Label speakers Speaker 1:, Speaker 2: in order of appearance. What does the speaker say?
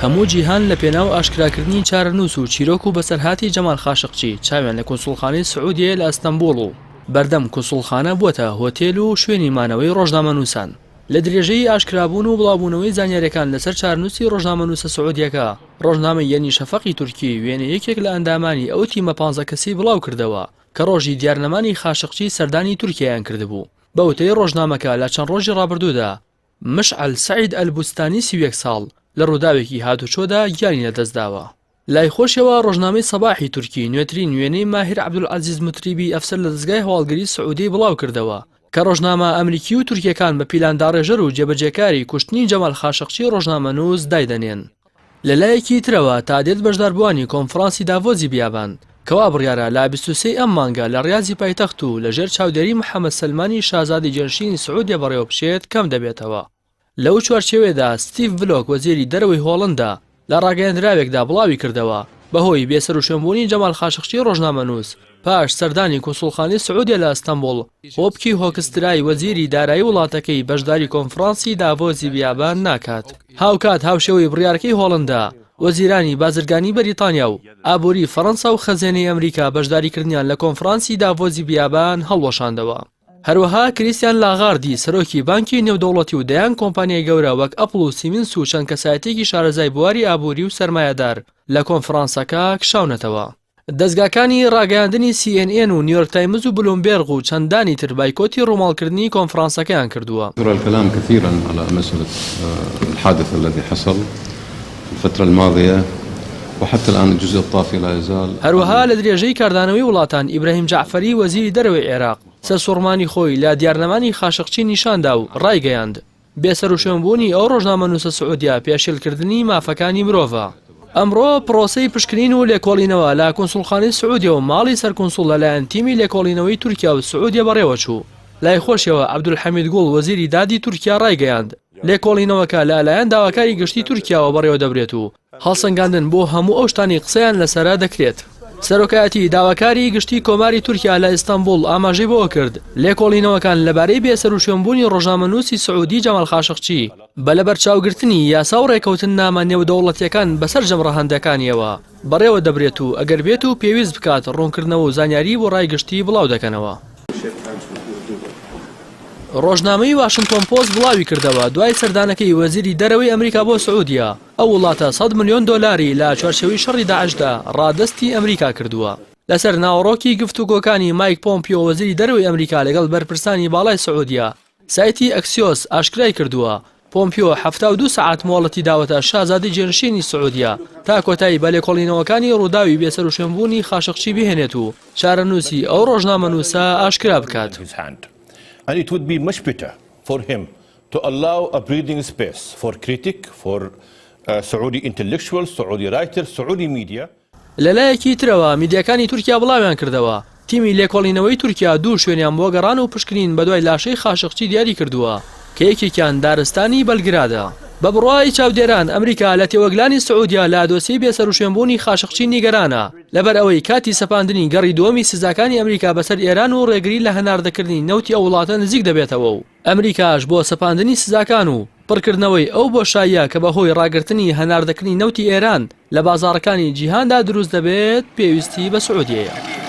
Speaker 1: هەموو جیهان لە پێناو ئاشکراکردنی چارەنووس و چیرۆک و بەسەرهاتی جەمال خاشقچی چاویان لە کونسوڵخانەی سعودیەیە لە ئەستەنبوڵ و بەردەم کونسوڵخانە بووەتە هۆتێل و شوێنی مانەوەی ڕۆژنامەنووسان. لە درێژەی ئاشکرابوون و بڵاوبوونەوەی زانیاریەکان لەسەر چارەنووسی ڕۆژنامەنووسە سعودیەکە، ڕۆژنامەی یەنی شەفەقی تورکی وێنەی یەکێک لە ئەندامانی ئەو تیمە پانزە کەسەی بڵاوکردەوە کە ڕۆژی دیارنەمانی خاشقچی سەردانی تورکیایان کردبوو. بە وتەی ڕۆژنامەکە لە چەند ڕۆژی ڕابردوودا مشعەل سەعید ئەلبوستانی 31 ساڵ لە ڕووداوێکی هاتوچۆدا گیانی لەدەستداوە. لای خۆشیەوە ڕۆژنامەی سەباحی تورکی نوێترین وێنەی ماهیر عەبدولعەزیز موتریبی ئەفسەر لە دەزگای هەواڵگری سعودیەی بڵاوکردەوە کە ڕۆژنامە ئەمریکی و تورکیەکان بە پیلانداڕێژەر و جێبەجێکاری کوشتنی جەمال خاشقچی ڕۆژنامەنووس دایدەنێن. لە لایەکی ترەوە تا دێت بەشداربووانی کۆنفرانسی داڤۆزی بیابان کە وا بڕیارە لە 23 ئەم مانگە لە ڕیازی پایتەخت و لە ژێر چاودێری محەمەد سەلمانی شازادەی جێنشینی سعودیە بەڕێوەبچێت کەم دەبێتەوە. لەو چوارچێوەیەدا ستیڤ بلۆک وەزیری دەرەوەی هۆڵندا لە ڕاگەیەندراوێکدا بڵاویکردەوە، بەهۆی بێسەروشوێنبوونی جەمال خاشقچی ڕۆژنامەنووس پاش سەردانی کونسوڵخانەی سعودیە لە ئەستەنبوڵ، هۆپکی هۆکسترای وەزیری دارایی وڵاتەکەی بەشداری کۆنفرانسی داڤۆزی بیابان ناکات. هاوکات هاوشێوەی بڕیارەکەی هۆڵندا، وەزیرانی بازرگانی بەریتانیا و ئابووری فەرەنسا و خەزێنەی ئەمریکا بەشداریکردنیان لە کۆنفرانسی داڤۆزی بیابان هەڵوەشاندەوە. هەروەها کریستیان لاغاردی سەرۆکی بانکی نێودەوڵەتی و دەیان کۆمپانیای گەورە وەک ئەپڵ و سیمنس و چەند کەسایەتیەکی شارەزای بواری ئابووری و سەرمایەدار لە کۆنفرانسەکە کشاونەتەوە. دەزگاکانی ڕاگەیاندنی سی ئێن ئێن و نیویۆرک تایمز و بلومبێرغ و چەندانی تر بایکۆتی ڕووماڵکردنی کۆنفرانسەکەیان کردووە.
Speaker 2: كثر الكلام كثيرا على مسألة الحادث الذي حصل في الفترة الماضية وحتى الآن الجزء الطافي لا يزال.
Speaker 1: هەروەها لە درێژەی کاردانەوەی وڵاتان ئیبراهیم جەعفەری وەزیری دەرەوەی عێراق سەرسوڕمانی خۆی لە دیارنەمانی خاشقچی نیشاندا و ڕایگەیاند، بێسەروشوێنبوونی ئەو ڕۆژنامەنووسە سعودیە پێشێلکردنی مافەکانی مرۆڤە. ئەمڕۆ پرۆسەی پشکنین و لێکۆڵینەوە لە کونسوڵخانەی سعودیە و ماڵی سەرکونسوڵ لەلایەن تیمی لێکۆڵینەوەی تورکیا و سعودیە بەڕێوەچوو. لای خۆشیەوە عەبدولحەمید گوڵ وەزیری دادی تورکیا ڕایگەیاند، لێکۆڵینەوەکە لە لایەن داواکاری گشتی تورکیاوە بەڕێوەدەبرێت و هەڵسەنگاندن بۆ هەموو ئەو شتانەی قسەیان لەسەرە دەکرێت. سەرۆکایەتی داواکاری گشتی کۆماری تورکیا لە ئیستەنبوڵ ئاماژەی بەوە کرد، لێکۆڵینەوەکان لەبارەی بێسەروشوێنبوونی ڕۆژنامەنووسی سعودی جەمال خاشقچی بە لەبەرچاوگرتنی یاسا و ڕێکەوتننامە نێودەوڵەتییەکان بە سەرجەم ڕەهەندەکانیەوە بەڕێوە دەبرێت و ئەگەر بێت و پێویست بکات ڕوونکردنەوە و زانیاری بۆ ڕای گشتی بڵاو دەکەنەوە. ڕۆژنامەی واشنتۆن پۆست بڵاویکردەوە، دوای سەردانەکەی وەزیری دەرەوەی ئەمریکا بۆ سعودیە، ئەو وڵاتە سەد ملیۆن دۆلاری لە چوارچێوەی شەڕی داعشدا ڕادەستی ئەمریکا کردووە. لەسەر ناوەڕۆکی گفتوگۆکانی مایک پۆمپیۆ وەزیری دەرەوەی ئەمریکا لەگەڵ بەرپرسانی باڵای سعودیە، سایتی ئەکسیۆس ئاشکرای کردووە، پۆمپیۆ 72 سەعات مۆڵەتی داوەتە شازادەی جێنشینی سعودیە تا کۆتایی بە لێکۆڵینەوەکانی ڕووداوی بێسەروشوێنبوونی خاشقچی بهێنێت و چارەنووسی ئەو ڕۆژنامەنووسە ئاشکرا بکات.
Speaker 3: To allow a breathing space for critic, for Saudi intellectuals, Saudi writers, Saudi media.
Speaker 1: لەلایەکی ترەوە میدیاکانی تورکیا بڵاویانکردەوە، تیمی لێکۆڵینەوەی تورکیا دوو شوێنیان بۆ گەڕان و پشکنین بەدوای لاشەی خاشقچی دیاری کردووە کە یەکێکیان دارستانی بەلگرادە. بە بڕوای چاودێران ئەمریکا لە تێوەگلانی سعودیە لە دۆسیەی بێسەروشوێنبوونی خاشقچی نیگەرانە، لەبەر ئەوەی کاتی سەپاندنی گەڕی دووەمی سزاکانی ئەمریکا بەسەر ئێران و ڕێگری لە هەناردەکردنی نەوتی ئەو وڵاتە نزیک دەبێتەوە و ئەمریکاش بۆ سەپاندنی سزاکان و پڕکردنەوەی ئەو بۆشاییە کە بەهۆی ڕاگرتنی هەناردەکردنی نەوتی ئێران لە بازاڕەکانی جیهاندا دروست دەبێت پێویستی بە سعودیەیە.